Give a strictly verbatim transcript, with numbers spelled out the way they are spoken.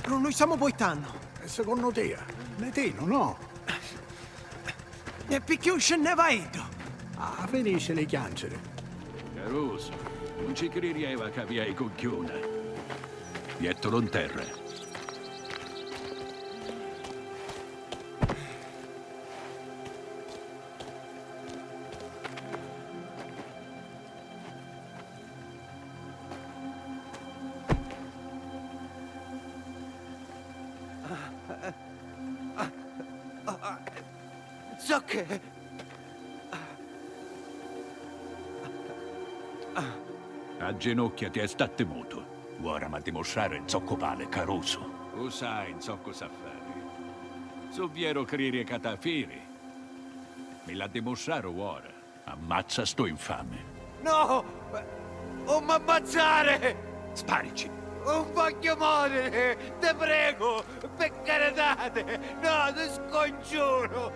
Lu nui stamu puitannu. E secunnu tia? Metinu, no? E picchì un scinneva iddu? Ah, finisci di chianciri. Carusu, un ci cririeva ca avia i cugghiuna. Jettulu 'n terra. Zocchè! Agginucchiati e statti mutu. Ora m'ha dimustrari zoccu vali, carusu. U sai zoccu sa fari. Su vieru criri ca t'ha firi. Mi l'ha dimustrari ora. Ammazza stu infami. No! Un m'ammazzari! Sparici! Un vogghiu moriri! Ti pregu! Pi caritati! No, ti scongiuru!